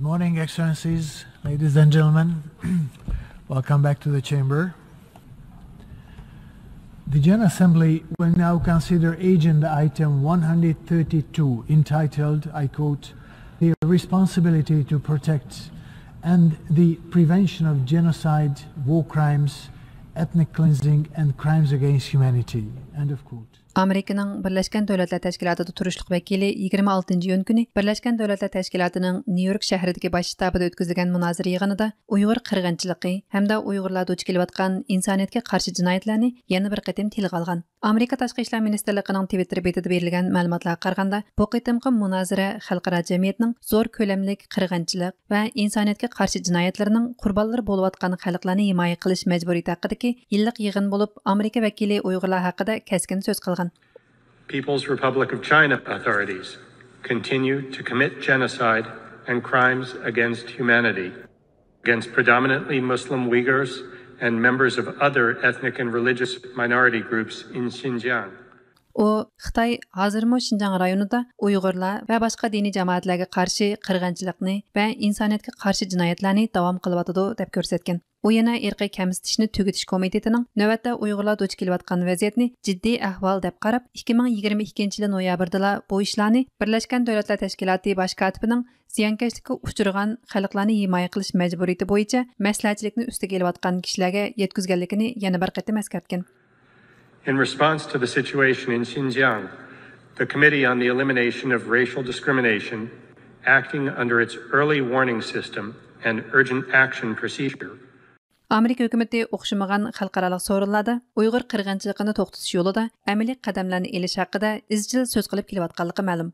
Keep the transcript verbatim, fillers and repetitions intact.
Morning, Excellencies, ladies and gentlemen. Welcome back to the chamber. The General Assembly will now consider agenda item one hundred thirty-two, entitled, I quote, "The responsibility to protect and the prevention of genocide, war crimes, ethnic cleansing and crimes against humanity." End of quote. ئامېرىكىنىڭ بىرلەشكەن دۆلەتلەر تەشكىلاتىدا تۇرۇشلۇق ۋەكىلى يىگىرمە ئالتىنچى ئىيۇن كۈنى بىرلەشكەن دۆلەتلەر تەشكىلاتىنىڭ نيۇ يورك شەھىرىدىكى باش شتابىدا ئۆتكۈزۈلگەن مۇنازىرە يىغىنىدا ئۇيغۇر قىرغىنچىلىقى ھەمدە ئۇيغۇرلار دۇچ كېلىۋاتقان ئىنسانىيەتكە قارشى جىنايەتلەرنى يەنە بىر قېتىم تىلغا ئالغان. ئامېرىكا تاشقى ئىشلار مىنىستىرلىقىنىڭ تىۋىتتېر بېتىدە بېرىلگەن مەلۇماتلارغا قارىغاندا، بۇ قېتىمقى مۇنازىرە خەلقئارا جەمئىيەتنىڭ زور كۆلەملىك قىرغىنچىلىق ۋە ئىنسانىيەتكە قارشى جىنايەتلىرىنىڭ قۇربانلىرى بولۇۋاتقان خەلقلەرنى ھىمايە قىلىش مەجبۇرىيىتى ھەققىدىكى يىللىق يىغىن بولۇپ، ئامېرىكا ۋەكىلى ئۇيغۇرلار ھەققىدە كەسكىن سۆز قىلغان. People's Republic of China authorities continue to commit genocide and crimes against humanity against predominantly Muslim Uyghurs and members of other ethnic and religious minority groups in Xinjiang. ئۇ خىتاي ھازىرمۇ شىنجاڭ رايونىدا ئۇيغۇرلار ۋە باشقا دىنىي جامائەتلەرگە قارشى قىرغىنچىلىقنى ۋە ئىنسانىيەتكە قارشى جىنايەتلەرنى داۋام قىلىۋاتىدۇ، دەپ كۆرسەتكەن. ئۇ يەنە ئىرقىي كەمسىتىشنى تۈگىتىش كومىتېتىنىڭ نۆۋەتتە ئۇيغۇرلار دۇچ كېلىۋاتقان ۋەزىيەتنى جىددىي ئەھۋال دەپ قاراپ، ئىككى مىڭ يىگىرمە ئىككىنچى يىلى نويابىردىلا بۇ ئىشلارنى بىرلەشكەن دۆلەتلەر تەشكىلاتى باش كاتىپىنىڭ زىيانكەشلىككە ئۇچرىغان خەلقلەرنى ھىمايە قىلىش مەجبۇرىيىتى بويىچە مەسلىھەتچىلىكنى ئۈستىگە ئېلىۋاتقان كىشىلەرگە يەتكۈزگەنلىكىنى يەنە بىر قېتىم ئەسكەرتكەن. In response to the situation in Xinjiang, the Committee on the Elimination of Racial Discrimination, acting under its early warning system and urgent action procedure, ئامېرىكا ھۆكۈمىتى ئوخشىمىغان خەلقئارالىق سورۇنلاردا ئۇيغۇر قىرغىنچىلىقىنى توختىتىش يولىدا ئەمەلىي قەدەملەرنى ئېلىش ھەققىدە ئىزچىل سۆز قىلىپ كېلىۋاتقانلىقى مەلۇم.